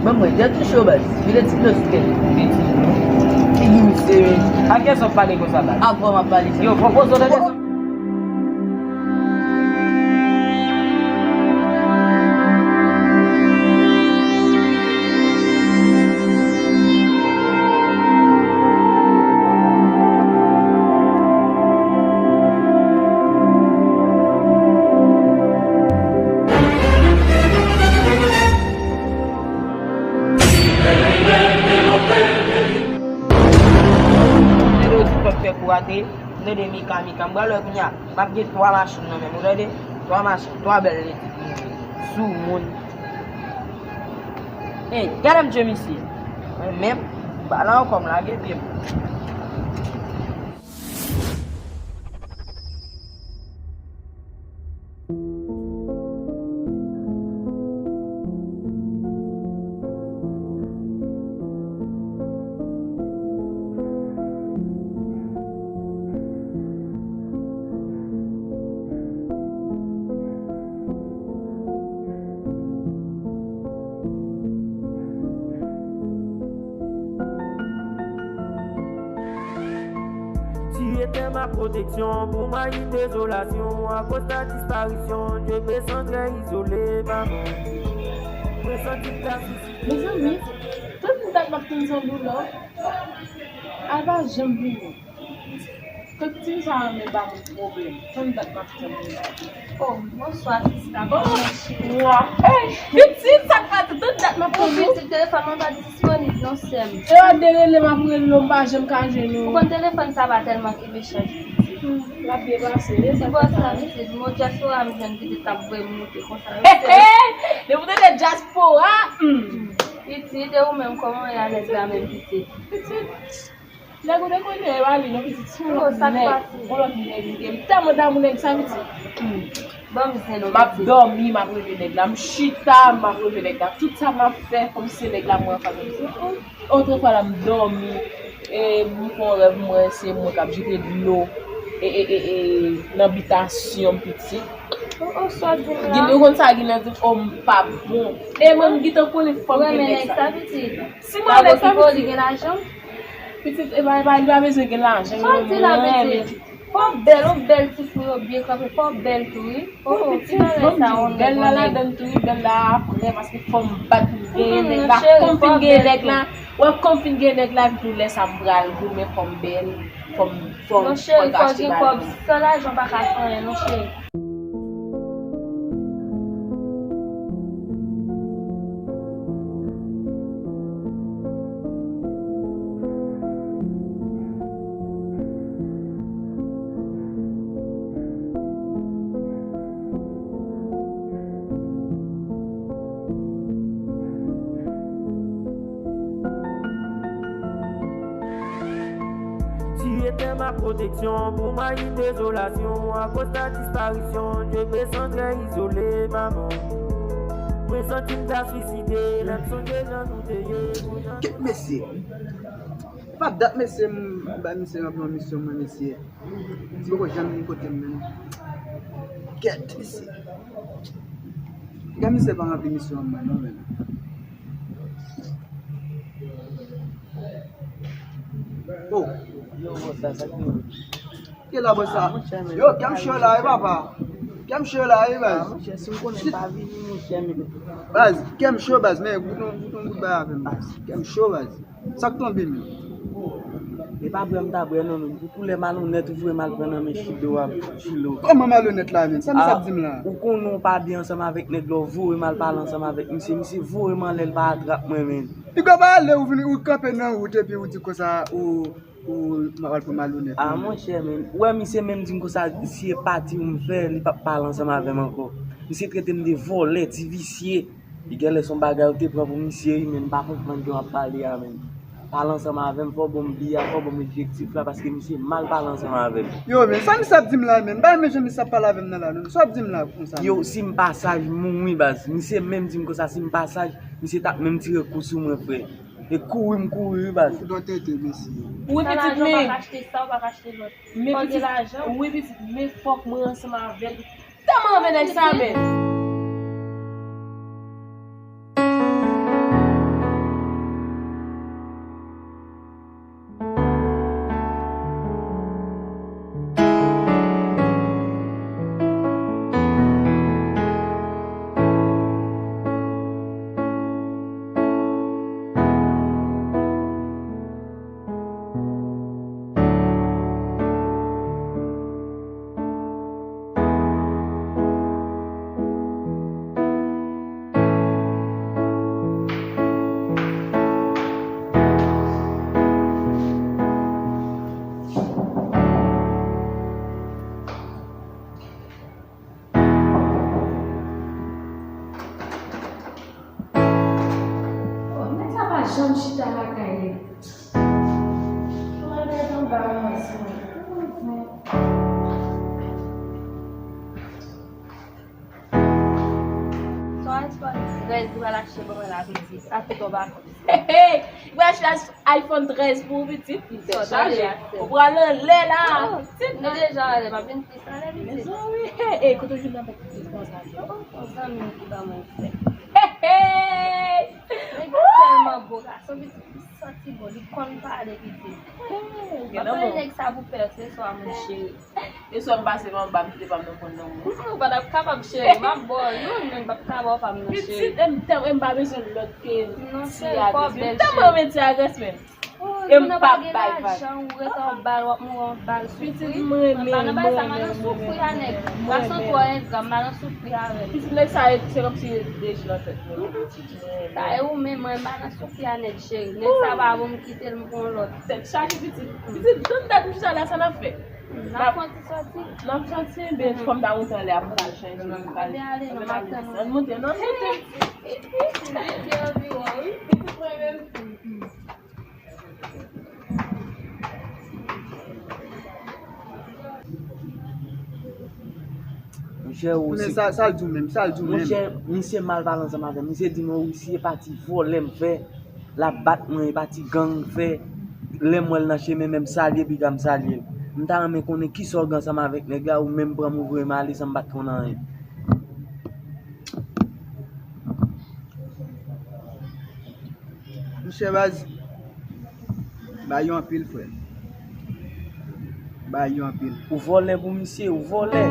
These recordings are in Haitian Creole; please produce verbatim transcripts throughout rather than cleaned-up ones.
Ban m wè, dèyè touche yo, baz. Vide ti dlo sou tèt li. Vide ti dlo. Figi misye, men. A kiyès w ap pale konsa, baz? A vwa m ap pale, sa. Yo, fò poze w tande sa. Tande w di pèp fè kou rate, m tande Mika, Mika. M pral wè kounye a, m ap gen twa machin nan men m, ou tande? Twa machin, twa bèl letik, sou moun. Ey, gade m je misye. Mwen menm, m pa la ankò, m lage pye m. Tu étais ma protection pour ma dezolasyon, akoz ta disparisyon, je me sens très isolé, maman. Mwen santi m ta siside. Mezanmi, tout dat m ap tann zanmi w la, al pa janm vini. Tout ti sa renmen ba m pwoblèm. Tann dat m ap tann li la. Oh, bonswa, sista. Bonswa. Hey, pitit, sa k pase? Tout dat m ap tann ou. Pitit, telefòn mwen pa disponib non, sè m. E yo de rele m ap rele w, m pa janm ka jwenn ou. Ou konn telefòn sa pa tèlman ki mechan, pitit. Hmm, l ap byen pase. Ti bòs la, pitit, mo dyaspora m jwenn pitit k ap voye m moute konsa. Depi w te de dyaspora, hmm. Pitit, e ou menm, kòman w ye alèz la menm, pitit? Pitit. Nèg ou te konnen, e pa li non, pitit, se yon lòt nèg. Yon lòt nèg li ye. M tèlman damou nèg sa, pitit. Hmm. Ban m zen non, pitit. M ap dòmi, m ap reve nèg la. M chita, m ap reve nèg la. Tout sa m ap fè, kòmsi se nèg la mwen anfas. Otrefwa la, m dòmi, e m fè yon rèv, m wè se mwen k ap jete dlo, e, e, e, e, nan bitasyon m, pitit. Oh, oh, sa di m la. Ou konn sa, Guilain di, oh, m pa bon. E mwen, m gentan konnen fò m gen nèg sa, pitit. Si mwen avèk sa, pitit. Pitit, e pa, e pa, li pa bezwen gen lajan, li renmen. Fò w bèl, ou bèl ti fi, ou byen kanpe, fò w bèl tou, wi. Fò w pitit, ban m di w, bèl la ladann tou, wi, bèl la aprè, paske fò m bat pou m genyen nèg la, kòm m fin gen nèg la, wè, kòm m fin gen nèg la, epi tou lè sa m pral goumen, fò m bèl, fò m, fò m, fò m kache bagay. Non, cheri, fò w gen kòb, san lajan w pa ka fè anyen, non, cheri. Tu étais ma protection pour ma dezolasyon, akoz ta disparisyon, je me sens très isolé, maman. Mwen santi m ta swiside, lè m sonje jan nou te ye. Kèt mesye. Pa dat mesye m bay misye ranpli yon misyon mwen, mesye. Misye poko janm vin kote m menm. Kèt mesye. Gade misye pa ranpli misyon an mwen non, menm. Oh. Yo, bòs la, sa k gen? Ke la, bòs la. Yo, kè m cho la, wi, papa. Kè m cho la, wi, baz. Monchè, si m konnen m pa vini, monchè, men. Baz, kè m cho, baz, men, bouton, bouton, bout bay avè m, baz. Kè m cho, baz. Sa k tonbe, men? E pa bwè m ta bwè, non, men. Pou koulè malonèt, ou voye m al pran nan men Chilo a, Chilo. Kòman malonèt la, men? Sa misye ap di m la? Ou konnen w pa byen ansanm avèk nèg la, ou voye m al pale ansanm avèk misye. Misye voye m anlè, l pa atrap mwen, men. Piga pa ale, ou vin, ou kanpe nan wout, epi ou di konsa, ou, ou, m ap al pran malonèt. A, monchè, men. Ou wè, misye menm di m konsa, si e pati ou m fè, li p ap pale ansanm avè m ankò. Misye trete m de vòlè, ti visye. Li genlè se yon bagay ou te pran pou misye, wi, men m pa konprann jan w ap pale a, men. Pale ansanm avè m, fò w ban m bi a, fò w ban m objektif la, paske misye mal pale ansanm avè m. Yo, men, sa misye ap di m la, men? M pa renmen jan misye ap pale avè m nan la, non. Sa w ap di m la, konsa? Yo, si m pa saj, m mouri, baz. Misye menm di m konsa, si m pa saj, misye t ap menm tire kou sou mwen, frè. E kouri, m kouri, wi, baz. Wi, pitit, men. Sa lajan pa ka achte sa, ou pa ka achte lòt. Men pitit, wi, pitit, men fòk mwen ansanm avè l. Tèlman renmen nèg sa, men. Janm chita lakay li. Mwen ret anba mwen sou. Son iPhone trèz li pral achte ban mwen la pitit. Sa fè twò pa. Hey, hey! Li pral achte iPhone trèz pou ou pitit. Li tèt chaje. Ou pral anlè la. Pitit. Mwen deja anlè, m ap vin plis anlè pitit. Mezanmi, hey, hey, kote w jwenn avèk pitit konsa? Yon zanmi ki ban mwen frè. Hey, hey! Nèg la tèlman bo, gason pitit li santi bon, li konn pale pitit. M ap pale nèg sa pou pè, se swa mwen cheri. E swa m pase m anba, m kite pa m nan konn nan moun. Ou pa t ap kapab cheri, m ap ba w youn, men m p ap ka ba w pa m nan cheri. Pitit, m tèl, m pa bezwen lòt ke ti a. M tèlman renmen ti a grès, men. E m p ap bay vag. Ou ret anba, w ap mouri anba l soufri. Pitit, m renmen, m renmen, m renmen. Gason twò engra, m pa nan soufri avè l. Pitit, nèg sa, se kòmsi yo deje nan tèt mwen. Sa e ou menm, mwen, m pa nan soufri a nèg cheri. Nèg sa pa bon, m kite l, m pran lòt. Tèt chaje pitit. Pitit, tann dat m chita la, sa n ap fè? N ap fè yon ti sòti. N ap sòti, ben, fò m ta monte anlè a pou m al chanje, pou m al. Ann monte, non, monte. Pitit mwen menm. Monchè, ou se sa, sa l di w menm, sa l di w menm. Monchè, misye mal pale ansanm avè m. Misye di m, wi, si e pati vòlè m fè, l ap bat mwen, e pati gang m fè. Lè m wè l nan chemen, men m salye piga, m salye l. M ta renmen konnen kisa w gen ansanm avèk nèg la, ou menm pran m, ou voye m ale san m pa t konn anyen. Monchè baz, bay yo anpil, frè. Bay yo anpil. Ou vòlè pou misye, ou vòlè.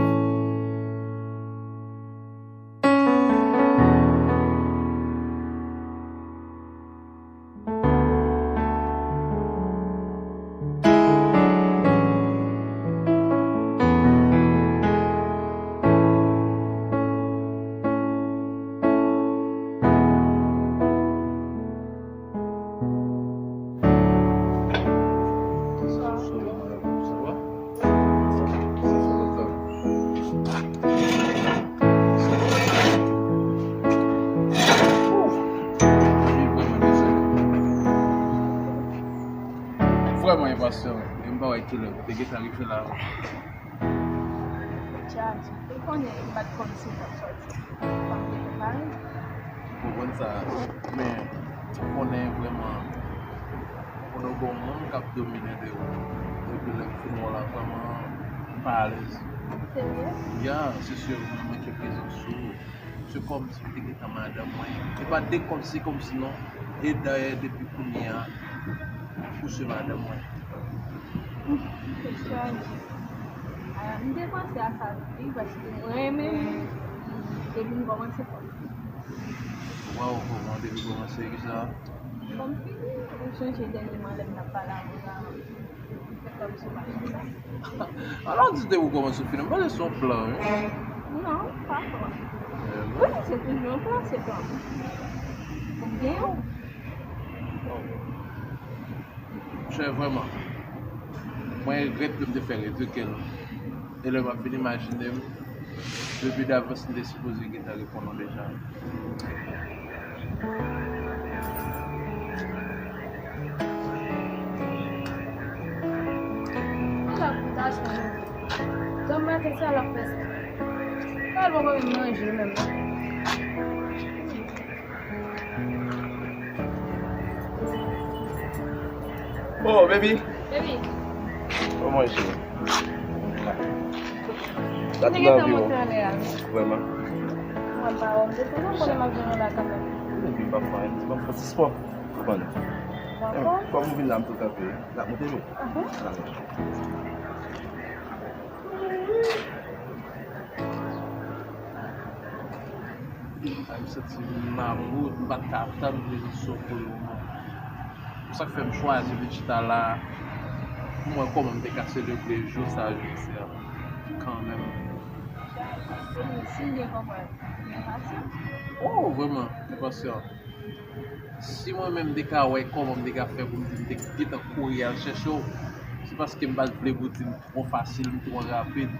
Vrèman enpasyan, e m pa wè kilè pou te gentan rive la. Tja, ou konnen m pa t konn si m ap sòti. M pa t prepare. M konprann sa, men ou konnen vrèman, ou konnen w gen yon moun k ap domine de ou. Epi lè m fin wè w la, vrèman, m pa alèz. Serye? Ya, se sirman m manke prezans ou. Se kòmsi m te gentan madanm mwen. E pa de kòmsi, kòmsi non. E dayè, depi kounye a, ou se madanm mwen. Tèt chaje. A, m te panse a sa tou, wi, paske mwen menm, depi m kòmanse fò. Waw, kòman depi kòmanse, kisa? Kòmsi, ou sonje dènyèman lè m t ap pale avè w la, ou fè kòmsi w pa konn sa. Alò, di depi w kòmanse fini, m panse se yon plan, wi. Non, pa plan. Wi, se toujou yon plan, se plan. Fòk gen yon. Monchè, vrèman, mwen regrèt ke m te fè retire l. E lè m ap vin imajine m, depi davans m te sipoze gentan reponn ou deja. Ala pou ta jwenn. Granm maten sa l ap fè sa. Sa l poko menm manje menm non. Oh, baby. Baby. Kòman w ye, cheri? Sa tou nan vi w? Vrèman. Mwen pa wè w. Depi lè m konnen m ap jwenn w la kanmenm. Epi m p ap fè anyen, m ap fè ti spò. Ou konnen. Kòm ou vin la, m tou kanpe. N ap monte jou. Ay, m santi m mamout, m pa t ka tann prezans ou pou yon moman. Se sa k fè m chwazi vin chita la pou m wè kòman m te ka selebre jou sa a jodi a kanmenm. Si m byen konprann, ou enpasyan? Oh, vrèman, enpasyan. Si mwen menm m te ka wè kòman m te ka fè pou m di m te gentan kouri al chèche w, se paske m pa t vle pou w di m twò fasil, m twò rapid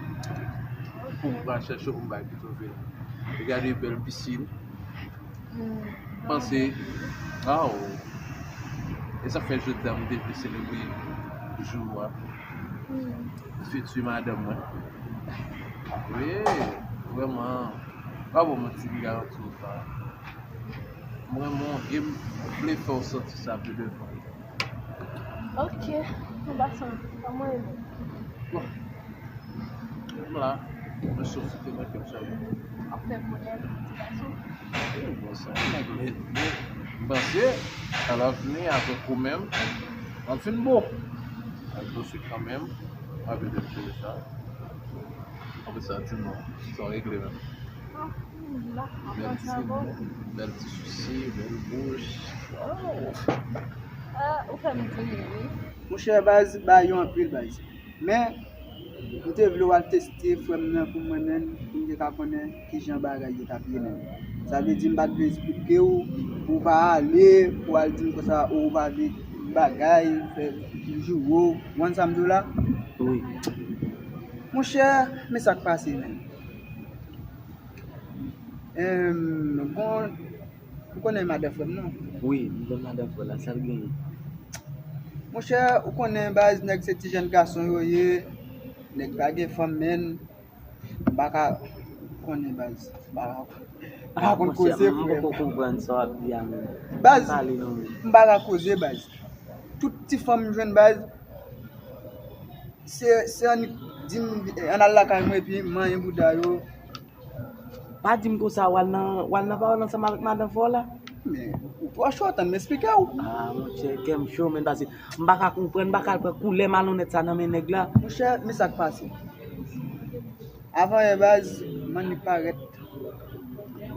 pou m pral chèche w, pou m bay kout vin. Gade bèl pisin. Panse, aw. E sa fè jodi a m te vle selebre jou a. Fiti madanm mwen. Wi, vrèman. Pa bon manti, m garanti w sa. M renmen w e m vle fè w santi sa pi devan. Ok, m pa santi sa mwen menm. Bon. M la, mwen sou site mwen kèk sèl. Ap fè mwen ti gason. Wi, bon, sa yon nèg lèd. Men, m panse, alavni, avèk ou menm, m ap fin bo. Ak dosye kanmenm, m ap ede m jere sa. Apre sa, di m non, sa w regle menm. Ah, m la, ap pase avè w. Bèl ti sousi, bèl bouch. Wow! Ah, ou fè m di wi. Monchè, baz, bagay yo anpil, baz. Men, m te vle w al teste frè m nan pou mwen menm, pou m te ka konnen kijan bagay yo t ap ye menm. Sa vle di m pa t vle esplike w, pou w pa ale, pou w al di m konsa, o, ou pa vle bagay, fè joure w. Ou konn sa m di w la? Wi. Monchè, men sa k pase menm. Em, bon, ou konnen madan frè m non? Wi, m konn madan frè la, sa l genyen? Monchè, ou konnen baz nèg se ti jèn gason yo ye, nèg pa gen fanm menn, m pa ka konnen baz, m pa ka, m pa konn koze frè m. M poko konprann sa w ap di a menm. Baz, m pa ka koze baz. Tout ti fanm m jwenn baz, se, se annik di m, ann al lakay mwen epi manyen bouda yo. Pa di m konsa, w al nan, w al nan pawòl ansanm avèk madan fò la. Men, ou twò cho, tann m esplike w. Ah, monchè, kè m cho, men, paske m pa ka konprann, m pa ka pran koulè malonnèt sa nan men nèg la. Monchè, men sa k pase. Avan yè baz, m annik parèt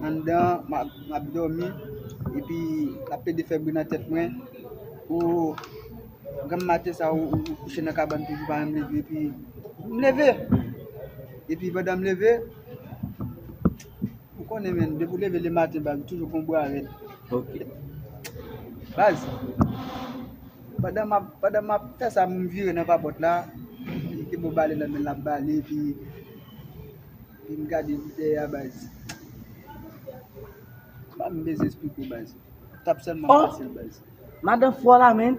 anndan, m ap, m ap dòmi, epi l ap plede fè bri nan tèt mwen. Ou, granm maten sa, ou, ou, ou kouche nan kabann toujou pa janm leve, epi m leve. Epi pandan m leve, ou konnen, menn, depi w leve lematen, baz, ou toujou gon bra rèd. Ok. Baz, pandan m ap, pandan m ap fè sa, m vire nan papòt la, li te bo bale nan men l, l ap bale, epi, epi m gade li dèyè a, baz. M pa menm bezwen esplike w, baz. T ap sèlman fasil, baz. Madan fò la, menn.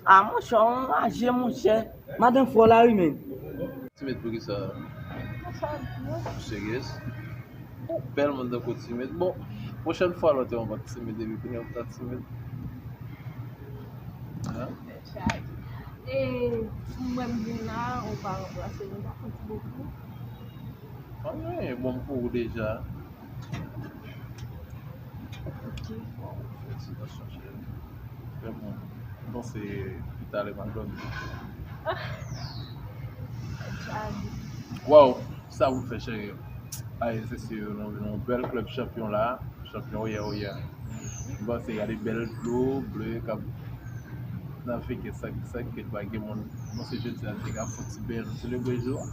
Ah, monchè, w anraje, monchè. Madan fò la, wi, menn. Ti met, poukisa? Ou serye? Ou bèl moun tankou ti met. Bon, pwochèn fwa, lòt yo, w ap ti met, depi kounye a, w ta ti met. Hein? E, mwen, m vin la, ou pa ranplase m, m pa santi bokou. Anyen, bon, m pou ou deja. Ok. Waw, felisitasyon, cheri. Trè bon. M panse pi talè m al dòmi. Waw, sa pou m fè, cheri. Ay, se si nou vin yon bèl klèb chanpyon la. Chanpyon, oyè, oyè. M panse gade bèl dlo ble k ap navige sa, sa ki pa gen moun. Bon, se jodi a, te ka fè ti bèl selebre jou a.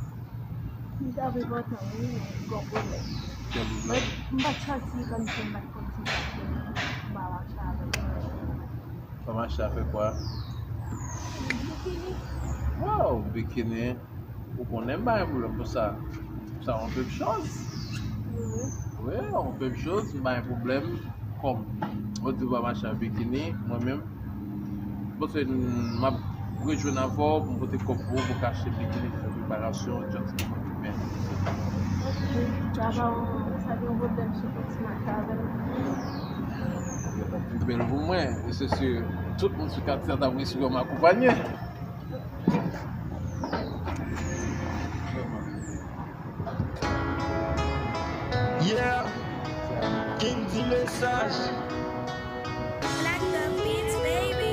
M t ap enpòtan, wi, men gon pwoblèm. Kèl pwoblèm? Mwen, m pa t santi kòmsi m pa t konn si m pa t konn, m pa mache avèk mwen. Pa mache avèk kwa? Bikini. Waw, bikini. Ou konnen m pa gen pwoblèm pou sa. Sa yon bèl choz. Wi, yon bèl choz, m pa gen pwoblèm. Kòm ou di w pa mache ak bikini, mwen menm, m panse m ap rejwenn avè w pou m pote kòb pou ou pou w ka achte bikini pou fè preparasyon, djòb ki manke men. Ok, sa pa yon, sa gen yon pwoblèm si w konn ti mache avè m. Li bèl pou mwen, e se si tout moun sou katye a t ap resi wè m akonpanye. Yeah, King di mesaj. Black Thug Beats, baby.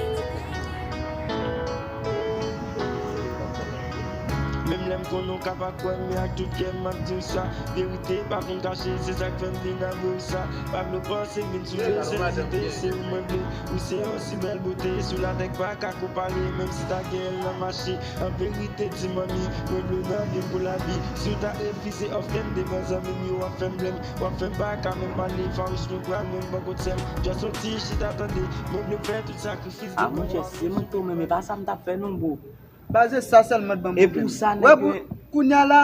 Menm lè m konnen w ka pa kwè m, men ak tout kè m ap di w sa. Verite pa konn kache, se sa k fè m vin avwe w sa. Pa vle w panse m vin soulve, se verite, se ou mwen vle. Ou se yon si bèl bote sou latè k pa ka konpare, menm si ta genyen l nan mache. An verite, ti manmi, mwen vle w nan vi m pou lavi. Si w ta refize òf kè m devan zanmi m yo, w ap fè m blèm, w ap fè m pa ka menm pale. Fawouch mwen pral menm bò kot sè m. Just yon ti chita tande, mwen vle w fè tout sakrifis devan. Ah, monchè, si se mwen k te w menm, e pa sa m t ap fè non, bro. Baz, se sa sèlman t ban m pwoblèm. E pou sa, nèg yo, kounye a la,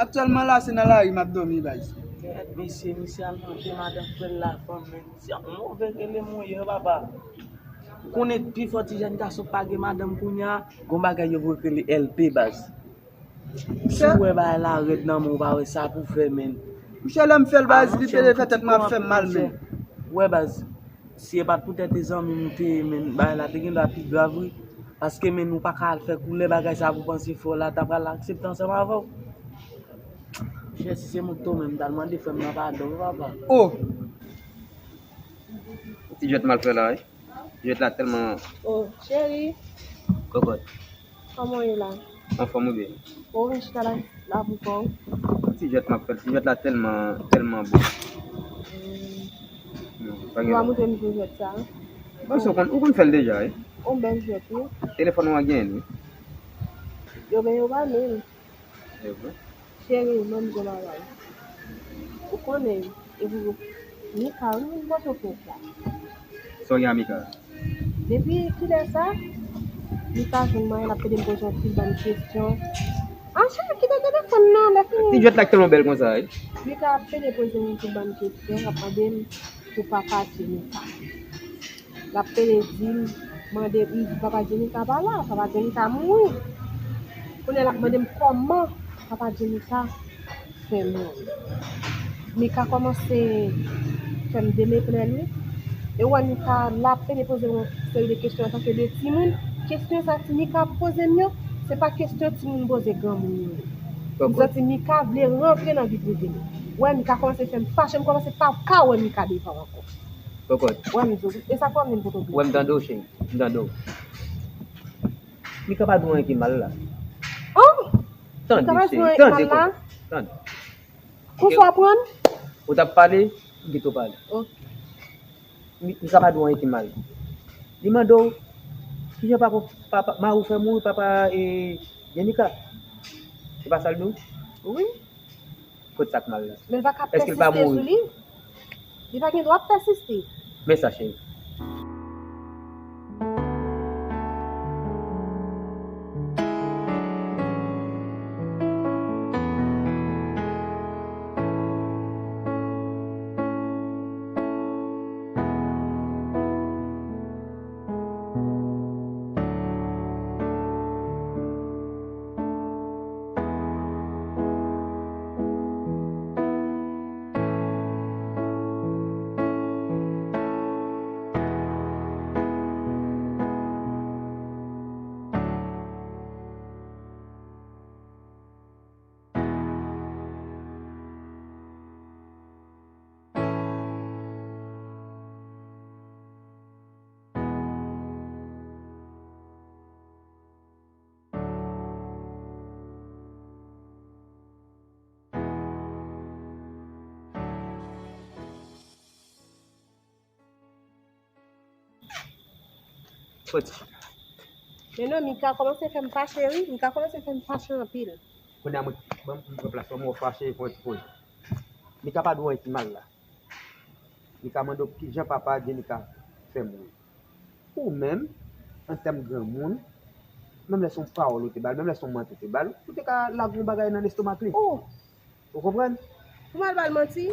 aktyèlman la, se nan lari m ap dòmi, baz. Gad mesye, misye al manje madan frè l la fanm, men misye yon move rele mouye, papa. Konnen pi fò ti jèn gason pa gen madanm kounye a, gon bagay yo voye rele L P baz. Si w wè bagay la rèd nan men w, ou pa wè sa pou fè, men. Misye, lè m fè l, baz, li te fè tèt mwen ap fè m mal, men. Wè baz, si e pa t poutèt e zanmi m ou te ye, men, bagay la te gen dwa pi grav, wi. Paske, men, ou pa ka al fè koulè bagay sa pou panse fò la ta pral aksepte ansanm avè w. Misye, si se mwen ki te w menm, m t al mande frè m nan padon, wi, papa. Oh! Ti jwèt mal fè la, wi. Jwèt la tèlman. Oh, cheri. Kòkòt. Kòman w ye la? Anfòm ou byen? Ou vin chita la, la pou kò w. Ti jwèt m ap fè, ti jwèt la tèlman, tèlman bon. Hmm. Hmm, pa gen. Ou pa montre m tou jwèt sa? Bon, se ou konn, ou konn fè l deja, wi. Yon bèl jwèt, wi. Telefòn ou an gen li? Yo gen yo pa menm. E vre? Cheri, ban m di w bagay. Ou konnen, e pou Mika, wi, m pote w plent la. Sa w gen a Mika? Depi kilè sa? Mika jwenn mwen, l ap pede m poze yon pil bann kesyon. Ah, cheri, kite telefòn nan, lè fini. Ti jwèt la ki tèlman bèl konsa, wi. Mika ap pede poze m yon pil bann kesyon, l ap mande m pou papa Jennifer. L ap pede di m, mande m, di papa Jennifer pa la, papa Jennifer mouri. Kounye a l ap mande m kòman papa Jennifer fè mouri. Mika kòmanse fè m demeplè l, wi. E w wè Mika la ap pede poze m yon seri de kesyon antanke de timoun. Kesyon sa ti Mika ap poze m yo, se pa kesyon timoun poze granmoun yo. M santi Mika vle rantre nan vi prive m. W wè Mika kòmanse fè m fache, m kòmanse pa ka wè Mika devan ankò. Kòkòt. Wè m di w, e sa k fè m vin pote w plent. Wè m tande w, cheri. M tande w. Mika pa di w anyen ki mal la. Oh! Tande, cheri. Tande, kòkòt. Tande. Kou sa w pran? Ou t ap pale, m kite w pale. Ok. Mi-, Mika pa di w anyen ki mal. Li mande w, kijan papa, papa, mari w fè mouri, papa, e, Jennifer? Se pa sa l di w? Wi. Kot sa k mal la? Men l pa ka pèsiste sou li. Li pa gen dwa pèsiste. Men sa, cheri. Men non, Mika kòmanse fè m fache, wi. Mika kòmanse fè m fache anpil. Kounye a mwen, mwen, mwen pran plas mwen, mwen fache, mwen, mwen. Mika pa di w anyen ki mal la. Mika mande w kijan papa Jennifer fè mouri. Ou menm, an tèm granmoun, menm lè se yon pawòl ou te ba l, menm lè se yon manti ou te ba l, ou te ka lage yon bagay nan lestomak li. Oh! Ou konprann? Pou m al ba l manti?